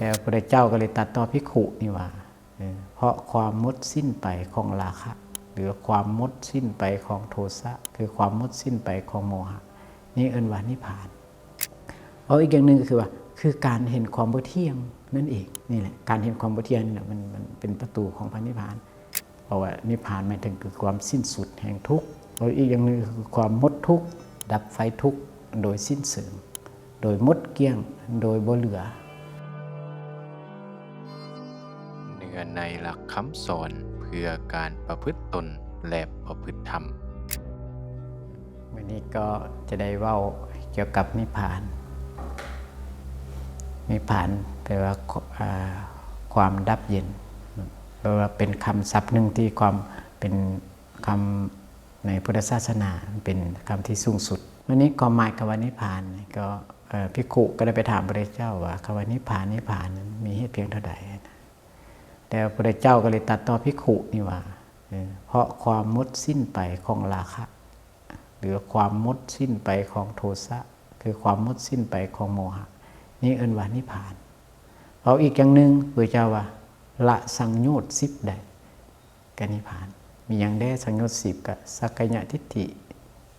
ແລ້ວພະພຸດທະເຈົ້າກໍເລີຍຕັດຕໍ່ພິກຂຸນີ້ວ່າ ເອີ ເພາະຄວາມໝົດສິ້ນໄປຂອງລາຄະ ຫຼືຄວາມໝົດສິ້ນໄປຂອງໂທສະ ຄືຄວາມໝົດສິ້ນໄປຂອງໂມຫະ ນີ້ເອີ້ນວ່ານິບພານ. ເວົ້າອີກຢ່າງໜຶ່ງກໍຄືວ່າ ຄືການເຫັນຄວາມບໍ່ທ່ຽງນັ້ນເອງ. ນີ້ແຫຼະ ການເຫັນຄວາມບໍ່ທ່ຽງນີ້ແຫຼະ ມັນ ມັນເປັນປະຕູຂອງພະນິບພານ. ເພາະວ່ານິບພານໝາຍເຖິງຄືຄວາມສິ້ນສຸດແຫ່ງທຸກ. ເວົ້າອີກຢ່າງໜຶ່ງກໍຄືຄວາມໝົດທຸກ ດັບໄຟທຸກໂດຍສິ້ນເຊີງ ໂດຍໝົດກ້ຽງ ໂດຍບໍ່ເຫຼືອ. ເນື້ອໃນຫຼັກຄຳສອນເພື່ອການປະພຶດຕົນ ແລະ ປະພຶດທຳ. ມື້ນີ້ກໍຈະໄດ້ເວົ້າກ່ຽວກັບນິບພານ. ນິບພານແປວ່າ ຄ- ອາ ຄວາມດັບເຢັນ ແປວ່າເປັນຄຳສັບໜຶ່ງທີ່ຄວາມເປັນຄຳໃນພຸດທະສາສະໜາ ເປັນຄຳທີ່ສູງສຸດ. ວັນນີ້ຄວາມໝາຍຄຳວ່ານິບພານນີ້ກໍ ເອີ ພິກຂຸກໍໄດ້ໄປຖາມພະພຸດທະເຈົ້າວ່າ ຄຳວ່ານິບພານ ນິບພານນັ້ນມີເຫດພຽງເທົ່າໃດ? ແຕ່ພະພຸດທະເຈົ້າກໍເລີຍຕັດຕໍ່ພິກຂຸນີ້ວ່າ ເອີ ເພາະຄວາມໝົດສິ້ນໄປຂອງລາຄະ ຫຼືຄວາມໝົດສິ້ນໄປຂອງໂທສະ ຄືຄວາມໝົດສິ້ນໄປຂອງໂມຫະ ນີ້ເອີ້ນວ່ານິບພານ. ເວົ້າອີກຢ່າງໜຶ່ງ ພະພຸດທະເຈົ້າວ່າ ລະສັງໂຍດສິບໄດ້ ກໍນິບພານ. ມີຫຍັງແດ່ສັງໂຍດສິບ? ກໍສັກກາຍະທິດຖິ,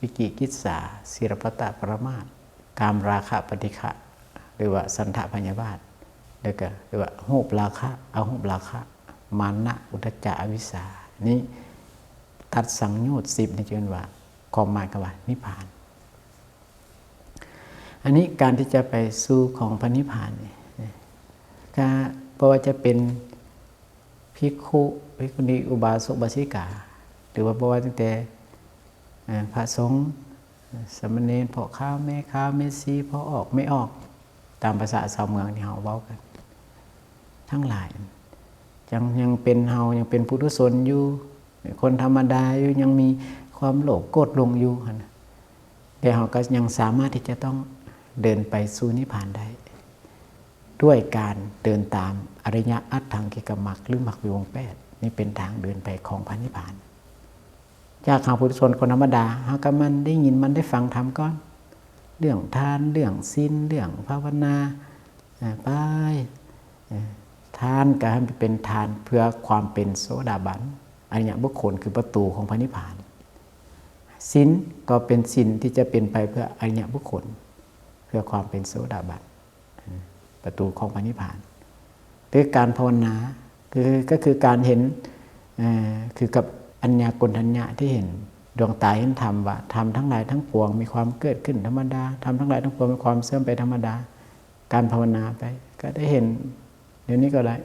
ວິກິກິດສາ, ສີລະປະຕະປະລະມາດ, ກາມລາຄະປະຕິຄະ ຫຼືວ່າສັນທະພະຍາບາດ ແລ້ວກໍ ຫຼືວ່າຮູບລາຄະ, ອະຮູບລາຄະ, ມານະ, ອຸດທະຈະ, ອະວິຊຊາ. ນີ້ຕັດສັງໂຍດສິບນີ້ ເອີ້ນວ່າ ຄວາມໝາຍຄຳວ່ານິບພານ. ອັນນີ້ການທີ່ຈະໄປສູ່ຂອງພະນິບພານນີ້ ກໍບໍ່ວ່າຈະເປັນພິກຂຸ, ພິກຂຸນີ, ອຸບາສົກ, ອຸບາສິກາ ຫຼືວ່າບໍ່ວ່າຕັ້ງແຕ່ ເອີ ພະສົງ, ສາມະເນນ, ພໍ່ຂາວ, ແມ່ຂາວ, ແມ່ຊີ, ພໍ່ອອກ, ແມ່ອອກ ຕາມພາສາຊາວເມືອງທີ່ເຮົາເວົ້າກັນທັງຫຼາຍ ຍັງ ຍັງເປັນເຮົາ ຍັງເປັນປຸຖຸຊົນຢູ່ ເປັນຄົນທຳມະດາຢູ່ ຍັງມີຄວາມໂລບໂກດຫຼົງຢູ່ຫັ້ນນະ ແຕ່ເຮົາກໍຍັງສາມາດທີ່ຈະຕ້ອງເດີນໄປສູ່ນິບພານໄດ້ ດ້ວຍການເດີນຕາມອະລິຍະອັດຖັງກິກະມັກ ຫຼື ມັກມີອົງແປດ. ນີ້ເປັນທາງເດີນໄປຂອງພະນິບພານ. ຈາກເຮົາປຸຖຸຊົນຄົນທຳມະດາ ເຮົາກໍໝັ່ນໄດ້ຍິນ ໝັ່ນໄດ້ຟັງທຳກ່ອນ ເລື່ອງທານ ເລື່ອງສິນ ເລື່ອງພາວະນາ ອາ ໄປ ເອີ ທານກໍໃຫ້ມັນເປັນທານເພື່ອຄວາມເປັນໂສດາບັນ ອະລິຍະບຸກຄົນ ຄືປະຕູຂອງພະນິບພານ. ສິນກໍເປັນສິນທີ່ຈະເປັນໄປເພື່ອອະລິຍະບຸກຄົນ ເພື່ອຄວາມເປັນໂສດາບັນ ປະຕູຂອງພະນິບພານ. ຫຼືການພາວະນາ ຄື ກໍຄືການເຫັນ ເອີ ຄືກັບອັນຍາກົນທັນຍະທີ່ເຫັນ ດວງຕາເຫັນທຳວ່າ ທຳທັງຫຼາຍທັງປວງມີຄວາມເກີດຂຶ້ນທຳມະດາ ທຳທັງຫຼາຍທັງປວງມີຄວາມເສື່ອມໄປທຳມະດາ. ການພາວະນາໄປ ກໍໄດ້ເຫັນ ດຽວນີ້ກໍໄດ້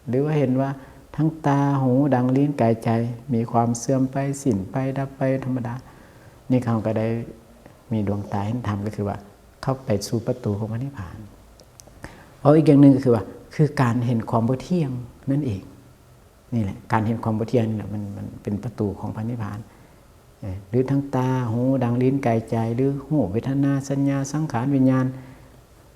ຫຼືວ່າເຫັນວ່າທັງຕາ, ຫູ, ດັງ, ລີ້ນ, ກາຍ, ໃຈ ມີຄວາມເສື່ອມໄປ, ສິ້ນໄປ, ດັບໄປທຳມະດາ. ນີ້ເຮົາກໍໄດ້ມີດວງຕາເຫັນທຳ ກໍຄືວ່າເຂົ້າໄປສູ່ປະຕູຂອງພະນິບພານ. ເວົ້າອີກຢ່າງໜຶ່ງກໍຄືວ່າ ຄືການເຫັນຄວາມບໍ່ທ່ຽງນັ້ນເອງ. ນີ້ແຫຼະ ການເຫັນຄວາມບໍ່ທ່ຽງນີ້ແຫຼະ ມັນ ມັນເປັນປະຕູຂອງພະນິບພານ. ເອີ ຫຼືທັງຕາ, ຫູ, ດັງ, ລີ້ນ, ກາຍ, ໃຈ ຫຼືຮູບ, ເວທະນາ, ສັນຍາ, ສັງຂານ, ວິນຍານ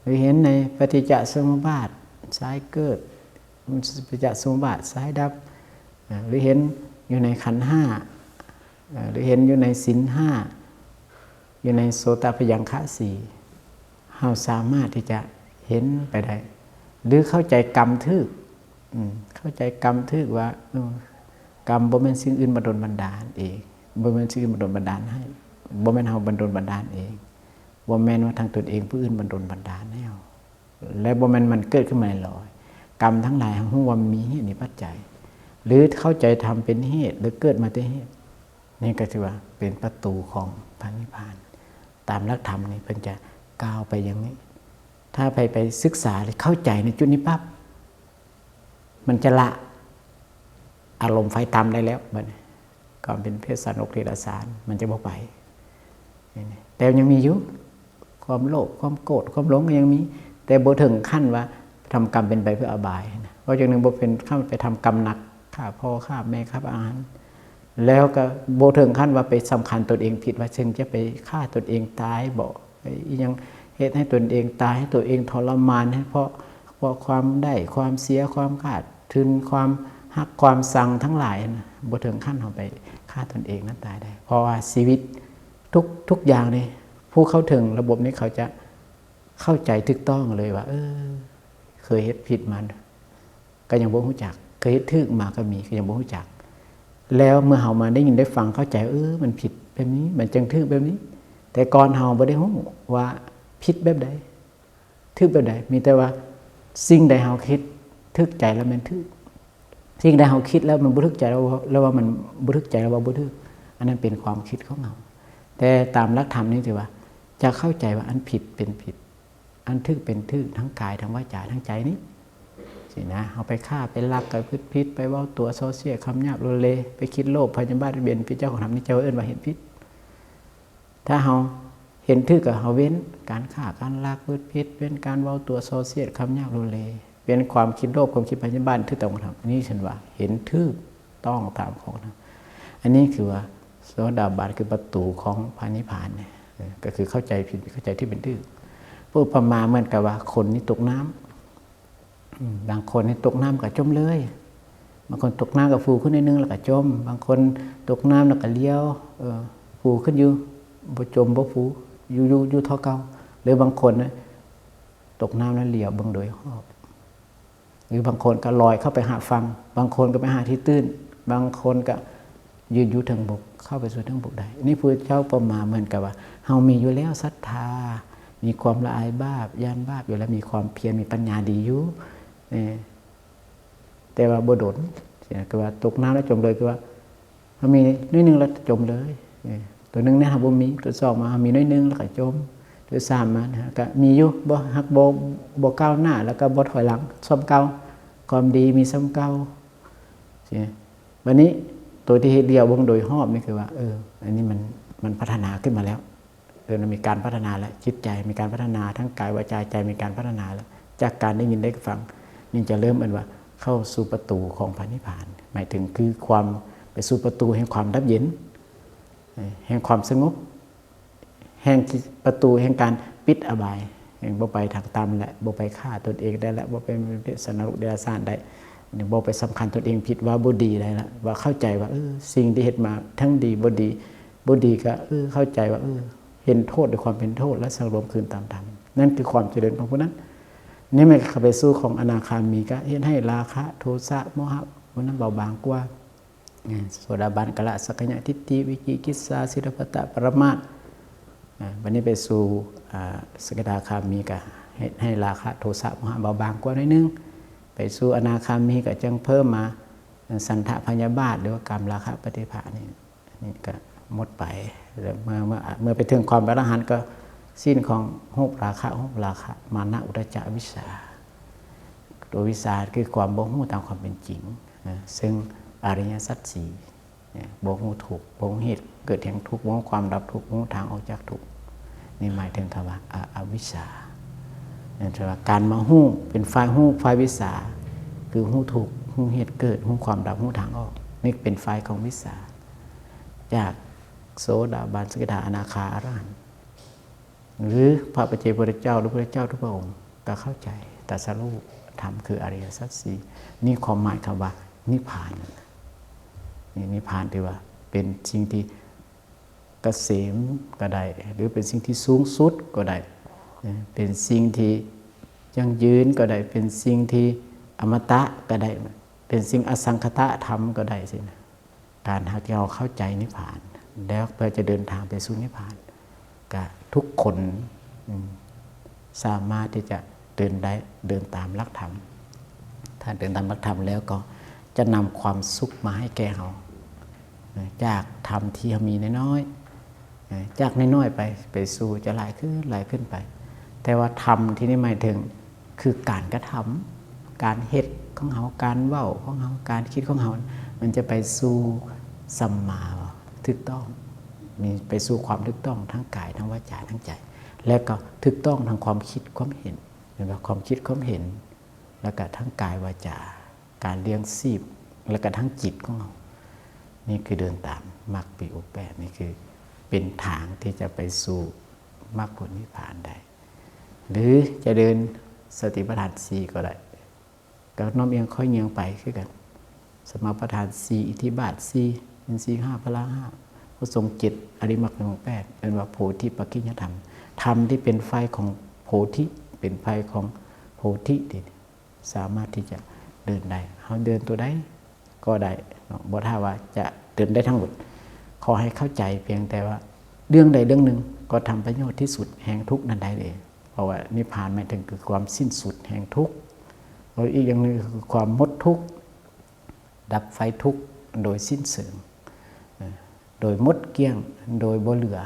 ຫຼືເຫັນໃນປະຕິດຈະສະມຸບບາດ ສາຍເກີດ, ປະຕິດຈະສະມຸບບາດ ສາຍດັບ ເອີ ຫຼືເຫັນຢູ່ໃນຂັນຫ້າ ເອີ ຫຼືເຫັນຢູ່ໃນສິນຫ້າ ຢູ່ໃນໂສຕະພະຍັງຄະສີ່ ເຮົາສາມາດທີ່ຈະເຫັນໄປໄດ້ ຫຼືເຂົ້າໃຈກຳຖືກ ອືມ ເຂົ້າໃຈກຳຖືກວ່າ ເອີ ກຳບໍ່ແມ່ນສິ່ງອື່ນບັນດົນບັນດານເອງ ບໍ່ແມ່ນສິ່ງອື່ນບັນດົນບັນດານໃຫ້ ບໍ່ແມ່ນເຮົາບັນດົນບັນດານເອງ ບໍ່ແມ່ນວ່າທາງຕົນເອງຜູ້ອື່ນບັນດົນບັນດານໃຫ້ເຮົາ ແລະ ບໍ່ແມ່ນມັນເກີດຂຶ້ນມາລອຍໆ. ກຳທັງຫຼາຍເຮົາຮູ້ວ່າມີເຫດມີປັດໄຈ ຫຼືເຂົ້າໃຈທຳເປັນເຫດ ຫຼືເກີດມາແຕ່ເຫດ ນີ້ກໍຖືວ່າເປັນປະຕູຂອງພະນິບພານ. ຕາມຫຼັກທຳນີ້ເພິ່ນຈະກ່າວໄປຢ່າງນີ້. ຖ້າໃຜໄປສຶກສາ ແລະ ເຂົ້າໃຈໃນຈຸດນີ້ປັບ ມັນຈະລະອາລົມໄຟຕ່ຳໄດ້ແລ້ວ ບັດນີ້ ຄວາມເປັນເພດສາດນົກເດຍລະສານ ມັນຈະບໍ່ໄປ. ແຕ່ຍັງມີຢູ່ ຄວາມໂລບ ຄວາມໂກດ ຄວາມຫຼົງກໍຍັງມີ ແຕ່ບໍ່ເຖິງຂັ້ນວ່າທຳກຳເປັນໄປເພື່ອອະບາຍນະ. ເວົ້າຈັ່ງໜຶ່ງ ບໍ່ເປັນຂັ້ນໄປທຳກຳໜັກ ຂ້າພໍ່ຂ້າແມ່ຂ້າອາຫານ ແລ້ວກໍບໍ່ເຖິງຂັ້ນວ່າໄປສຳຄັນຕົນເອງຜິດ ວ່າເຊິ່ງຈະໄປຂ້າຕົນເອງຕາຍບໍ ໄປອີ່ຫຍັງ ເຮັດໃຫ້ຕົນເອງຕາຍ ໃຫ້ຕົນເອງທໍລະມານ ໃຫ້ເພາະ ເພາະຄວາມໄດ້ຄວາມເສຍ ຄວາມຂາດທຶນ ຄວາມຮັກຄວາມຊັງທັງຫຼາຍນະ. ບໍ່ເຖິງຂັ້ນເຮົາໄປຂ້າຕົນເອງນັ້ນຕາຍໄດ້ ເພາະວ່າຊີວິດທຸກ ທຸກຢ່າງນີ້ ຜູ້ເຂົ້າເຖິງລະບົບນີ້ ເຂົາຈະເຂົ້າໃຈຖືກຕ້ອງເລີຍວ່າ ເອີ ເຄີຍເຮັດຜິດມາກໍຍັງບໍ່ຮູ້ຈັກ, ເຄີຍເຮັດຖືກມາກໍມີ ກໍຍັງບໍ່ຮູ້ຈັກ. ແລ້ວເມື່ອເຮົາມາໄດ້ຍິນໄດ້ຟັງເຂົ້າໃຈ ເອີ ມັນຜິດແບບນີ້ ມັນຈັ່ງຖືກແບບນີ້, ແຕ່ກ່ອນເຮົາບໍ່ໄດ້ຮູ້ວ່າຜິດແບບໃດ ຖືກແບບໃດ, ມີແຕ່ວ່າສິ່ງໃດເຮົາຄິດຖືກໃຈແລ້ວແມ່ນຖືກ, ສິ່ງໃດເຮົາຄິດແລ້ວມັນບໍ່ຖືກໃຈ ແລ້ວ ແລ້ວວ່າມັນບໍ່ຖືກໃຈ ແລ້ວວ່າບໍ່ຖືກ, ອັນນັ້ນເປັນຄວາມຄິດຂອງເຮົາ. ແຕ່ຕາມຫຼັກທຳນີ້ຖືວ່າຈະເຂົ້າໃຈວ່າອັນຜິດເປັນຜິດ ອັນຖືກເປັນຖືກ ທັງກາຍ ທັງວາຈາ ທັງໃຈນີ້ຊີ້ນະ. ເຮົາໄປຂ້າ ໄປລັກ ກໍຜິດ, ໄປເວົ້າຕົວະສ່ອສຽດ ຄຳຫຍາບໂລເລ, ໄປຄິດໂລບ ພະຍາບາດ ບຽດບຽນ ຜິດເຈົ້າຂອງທຳ ນີ້ເຈົ້າເອີ້ນວ່າເຮັດຜິດ. ຖ້າເຮົາເຫັນຖືກ ກໍເຮົາເວັ້ນການຂ້າ ການລັກ ເຮັດຜິດ, ເວັ້ນການເວົ້າຕົວະສ່ອສຽດ ຄຳຫຍາບໂລເລ, ເວັ້ນຄວາມຄິດໂລບ ຄວາມຄິດພະຍາບາດ ຖືກຕ້ອງທຳ, ນີ້ເອີ້ນວ່າເຫັນຖືກຕ້ອງຕາມຂອງທຳ. ອັນນີ້ຄືວ່າໂສດາບັນ ຄືປະຕູຂອງພະນິບພານນີ້, ເອີ ກໍຄືເຂົ້າໃຈຜິດ ເຂົ້າໃຈຖືກເປັນຖືກ. ເພື່ອອຸປະມາເໝືອນກັບວ່າຄົນນີ້ຕົກນ້ຳ, ອືມ ບາງຄົນນີ້ຕົກນ້ຳກໍຈົມເລີຍ, ບາງຄົນຕົກນ້ຳກໍຟູຂຶ້ນໜ້ອຍໜຶ່ງແລ້ວກໍຈົມ, ບາງຄົນຕົກນ້ຳແລ້ວກໍຫຼຽວ ເອີ ຟູຂຶ້ນຢູ່ ບໍ່ຈົມບໍ່ຟູ ຢູ່ ຢູ່ ຢູ່ເທົ່າເກົ່າ. ຫຼືບາງຄົນນະ ຕົກນ້ຳແລ້ວຫຼຽວເບິ່ງໂດຍຮອບ, ຫຼືບາງຄົນກໍລອຍເຂົ້າໄປຫາຝັ່ງ, ບາງຄົນກໍໄປຫາທີ່ຕື້ນ, ບາງຄົນກໍ ຢືນຢູ່ເທິງບົກ ເຂົ້າໄປສູ່ເທິງບົກໄດ້. ນີ້ພະພຸດທະເຈົ້າອຸປະມາເໝືອນກັບວ່າ ເຮົາມີຢູ່ແລ້ວສັດທາ, ມີຄວາມລະອາຍບາບ ຢ້ານບາບຢູ່ແລ້ວ, ມີຄວາມພຽນ ມີປັນຍາດີຢູ່ ເອີ ແຕ່ວ່າບໍ່ດົນ, ຄືວ່າຕົກນ້ຳແລ້ວຈົມເລີຍ, ຄືວ່າເຮົາມີໜ້ອຍໜຶ່ງແລ້ວຈົມເລີຍ. ເອີ ຕົວໜຶ່ງນີ້ເຮົາບໍ່ມີ, ຕົວສອງມາເຮົາມີໜ້ອຍໜຶ່ງແລ້ວກໍຈົມ, ຕົວສາມມາກໍມີຢູ່ ບໍ່ ຫາກບໍ່ ບໍ່ກ້າວໜ້າ ແລ້ວກໍບໍ່ຖອຍຫຼັງ ສ່ຳເກົ່າ, ຄວາມດີມີສ່ຳເກົ່າ. ຊີ້ ບັດນີ້ໂຕທີ່ເຮັດດຽວເບິ່ງໂດຍຮອບນີ້ຄືວ່າ ເອີ ອັນນີ້ມັນ ມັນພັດທະນາຂຶ້ນມາແລ້ວ, ເອີ ມັນມີການພັດທະນາແລ້ວ, ຈິດໃຈມີການພັດທະນາ, ທັງກາຍ ວາຈາ ໃຈ ມີການພັດທະນາແລ້ວ, ຈາກການໄດ້ຍິນໄດ້ຟັງນີ້ຈະເລີ່ມເອີ້ນວ່າເຂົ້າສູ່ປະຕູຂອງພະນິບພານ, ໝາຍເຖິງຄືຄວາມ ໄປສູ່ປະຕູແຫ່ງຄວາມດັບເຢັນ, ແຫ່ງຄວາມສະຫງົບ. ແຫ່ງທີ່ ປະຕູແຫ່ງການປິດອະບາຍ, ແຫ່ງບໍ່ໄປທາງຕ່ຳແລະ ບໍ່ໄປຂ້າຕົນເອງໄດ້ລະ, ບໍ່ໄປເປັນສັດນະລົກເດຍລະສານໄດ້, ບໍ່ໄປສຳຄັນຕົນເອງຜິດວ່າບໍ່ດີໄດ້ລະ, ວ່າເຂົ້າໃຈວ່າ ເອີ ສິ່ງທີ່ເຮັດມາທັງດີບໍ່ດີ, ບໍ່ດີກໍ ເອີ ເຂົ້າໃຈວ່າ ເອີ ເຫັນໂທດໃນຄວາມເປັນໂທດ ແລະ ສັງລວມຄືນຕາມທຳ. ນັ້ນຄືຄວາມຈະເລີນຂອງຜູ້ນັ້ນ. ນີ້ມັນກໍເຂົ້າໄປສູ່ຂອງອະນາຄາມີ, ກໍເຮັດໃຫ້ລາຄະ ໂທສະ ໂມຫະ ພວກນັ້ນເບົາບາງກວ່າ. ເອີ ໂສດາບັນກະລະສັກກາຍະທິດຖິ ວິຈິກິດສາ ສີລະພັດຕະ ປະລະມາດ. ເອີ ບັດນີ້ໄປສູ່ ອາ ສະກິດາຄາມີ ກະເຮັດໃຫ້ລາຄະ ໂທສະ ໂມຫະ ເບົາບາງກວ່າໜ້ອຍໜຶ່ງ, ໄປສູ່ອະນາຄາມີ ກະຈຶ່ງເພີ່ມມາ ສັນທະພະຍາບາດ ຫຼືວ່າກາມລາຄະປະຕິພະນີ້ ນີ້ກະໝົດໄປ. ແລ້ວເມື່ອ ເມື່ອ ເມື່ອໄປເຖິງຄວາມເປັນອະລະຫັນ ກໍສິ້ນຂອງຮູບລາຄະ ຮູບລາຄະ ມານະ ອຸດທະຈັກ ອະວິຊຊາ. ຕົວວິຊຊາຄືຄວາມບໍ່ຮູ້ຕາມຄວາມເປັນຈິງ. ເຊິ່ງອະລິຍະສັດສີ່ ບໍ່ຮູ້ທຸກ ບໍ່ຮູ້ເຫດເກີດແຫ່ງທຸກ ບໍ່ຮູ້ຄວາມດັບທຸກ ບໍ່ຮູ້ທາງອອກຈາກທຸກ. ນີ້ໝາຍເຖິງຄຳວ່າ ອະ ອະວິຊຊາ. ນັ້ນແປວ່າການມາຮູ້ເປັນຝ່າຍຮູ້ ຝ່າຍວິຊຊາ ຄືຮູ້ທຸກ ຮູ້ເຫດເກີດ ຮູ້ຄວາມດັບ ຮູ້ທາງອອກ. ນີ້ເປັນຝ່າຍຂອງວິຊຊາ ຈາກໂສດາບັນ ສະກິດາ ອະນາຄາ ອະລະຫັນ. ຫຼືພະປັດເຈກພຸດທະເຈົ້າ ຫຼືພຸດທະເຈົ້າທຸກພະອົງກໍເຂົ້າໃຈ ຕັດສະຮູ້ທຳຄືອະລິຍະສັດສີ່. ນີ້ຄວາມໝາຍຄຳວ່ານິບພານ. ນີ້ນິບພານຖືວ່າເປັນສິ່ງທີ່ກະເສມກໍໄດ້ ຫຼືເປັນສິ່ງທີ່ສູງສຸດກໍໄດ້ ເປັນສິ່ງທີ່ຢັ້ງຢືນກໍໄດ້ ເປັນສິ່ງທີ່ອະມະຕະກໍໄດ້ ເປັນສິ່ງອະສັງຄະຕະທຳກໍໄດ້ຊີ້ນະ. ການຫາກທີ່ເຮົາເຂົ້າໃຈນິບພານ ແລ້ວເພື່ອຈະເດີນທາງໄປສູ່ນິບພານ ກະທຸກຄົນ ອືມ ສາມາດທີ່ຈະເດີນໄດ້ ເດີນຕາມຫຼັກທຳ. ຖ້າເດີນຕາມຫຼັກທຳແລ້ວ ກໍຈະນຳຄວາມສຸກມາໃຫ້ແກ່ເຮົາ ຈາກທຳທີ່ເຮົາມີນ້ອຍໆ ຈາກນ້ອຍໆໄປ ໄປສູ່ຈະຫຼາຍຂຶ້ນ ຫຼາຍຂຶ້ນໄປ. ແຕ່ວ່າທຳທີ່ນີ້ໝາຍເຖິງ ຄືການກະທຳ ການເຮັດຂອງເຮົາ ການເວົ້າຂອງເຮົາ ການຄິດຂອງເຮົາ ມັນຈະໄປສູ່ສຳມາ ຖືກຕ້ອງ ມີໄປສູ່ຄວາມຖືກຕ້ອງທາງກາຍ ທາງວາຈາ ທາງໃຈ ແລະກໍຖືກຕ້ອງທາງຄວາມຄິດຄວາມເຫັນ ແມ່ນບໍ່? ຄວາມຄິດຄວາມເຫັນ ແລະກະທາງກາຍ ວາຈາ ການລ້ຽງຊີບ ແລະກະທາງຈິດຂອງເຮົາ. ນີ້ຄືເດີນຕາມມັກມີອົງແປດ ນີ້ຄືເປັນທາງທີ່ຈະໄປສູ່ມັກຜົນນິບພານໄດ້. ຫຼືຈະເດີນສະຕິປະທານສີ່ກໍໄດ້ ກໍນ້ອມອຽງຄ່ອຍງຽງໄປຄືກັນ. ສະມາປະທານສີ່ ອິດທິບາດສີ່ ອິນຊີຫ້າ ພະລະຫ້າ ໂພຊະສັງເຈັດ ອະລິມັກໜຶ່ງ ອົງແປດ ເອີ້ນວ່າໂພທິປັກຂິຍະທຳ. ທຳທີ່ເປັນຝ່າຍຂອງໂພທິ ເປັນຝ່າຍຂອງໂພທິເດ. ສາມາດທີ່ຈະເດີນໄດ້. ເຮົາເດີນຕົວໃດກໍໄດ້ເນາະ ບໍ່ຖ້າວ່າຈະເດີນໄດ້ທັງໝົດ. ຂໍໃຫ້ເຂົ້າໃຈພຽງແຕ່ວ່າເລື່ອງໃດເລື່ອງໜຶ່ງກໍທຳປະໂຫຍດທີ່ສຸດແຫ່ງທຸກນັ້ນໄດ້ເດ. ເພາະວ່ານິບພານໝາຍເຖິງຄືຄວາມສິ້ນສຸດແຫ່ງທຸກ. ເອີ ອີກຢ່າງໜຶ່ງຄືຄວາມໝົດທຸກ, ດັບໄຟທຸກໂດຍສິ້ນເຊີງ, ເອີ ໂດຍໝົດກ້ຽງ, ໂດຍບໍ່ເຫຼືອ.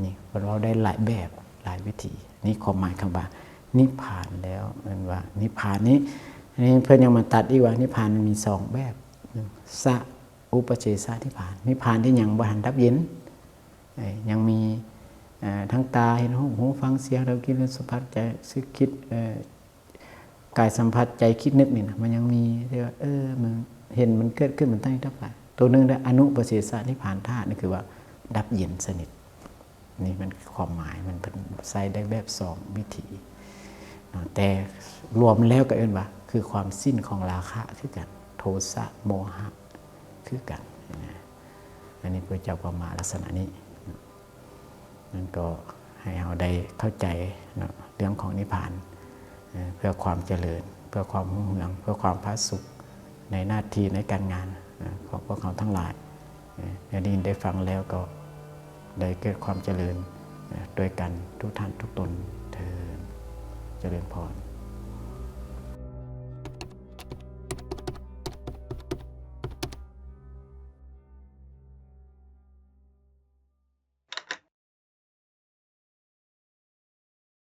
ນີ້ເພິ່ນເວົ້າໄດ້ຫຼາຍແບບ, ຫຼາຍວິທີ. ນີ້ຄວາມໝາຍຄຳວ່ານິບພານແລ້ວ, ແມ່ນວ່ານິບພານນີ້, ນີ້ເພິ່ນຍັງມາຕັດອີກວ່ານິບພານມັນມີສອງແບບ. ໜຶ່ງ ສະອຸປະເສສະນິບພານ, ນິບພານທີ່ຍັງບໍ່ທັນດັບເຢັນ, ເອີ ຍັງມີ ເອີ ທັງຕາເຫັນຮູບ, ຫູຟັງສຽງ, ລຳກິນ, ລົມສັມຜັດ, ໃຈຄິດ, ເອີ ກາຍສຳຜັດ, ໃຈຄິດນຶກນີ້ນະ, ມັນຍັງມີທີ່ວ່າ ເອີ ມັນເຫັນມັນເກີດຂຶ້ນ, ມັນຕັ້ງຢູ່ດັບໄປ. ໂຕໜຶ່ງໄດ້ ອະນຸປະເສສະນິບພານທາດ, ນີ້ຄືວ່າດັບເຢັນສະໜິດ. ນີ້ມັນຄວາມໝາຍມັນ, ເພິ່ນໃຊ້ໄດ້ແບບສອງວິທີເນາະ, ແຕ່ລວມແລ້ວກໍເອີ້ນວ່າຄືຄວາມສິ້ນຂອງລາຄະຄືກັນ, ໂທສະ, ໂມຫະຄືກັນນະ. ອັນນີ້ພະເຈົ້າກໍມາລັກສະນະນີ້. ນັ້ນກໍໃຫ້ເຮົາໄດ້ເຂົ້າໃຈເນາະ ເລື່ອງຂອງນິບພານ, ເອີ ເພື່ອຄວາມຈະເລີນ, ເພື່ອຄວາມຮຸ່ງເຮືອງ, ເພື່ອຄວາມຜາສຸກໃນໜ້າທີ່, ໃນການງານ, ເອີ ຂອງພວກເຮົາທັງຫຼາຍ. ເອີ ໄດ້ຍິນໄດ້ຟັງແລ້ວກໍໄດ້ເກີດຄວາມຈະເລີນ, ເອີ ດ້ວຍກັນທຸກທ່ານທຸກຕົນເທີ້ນ. ຈະເລີນພອນ.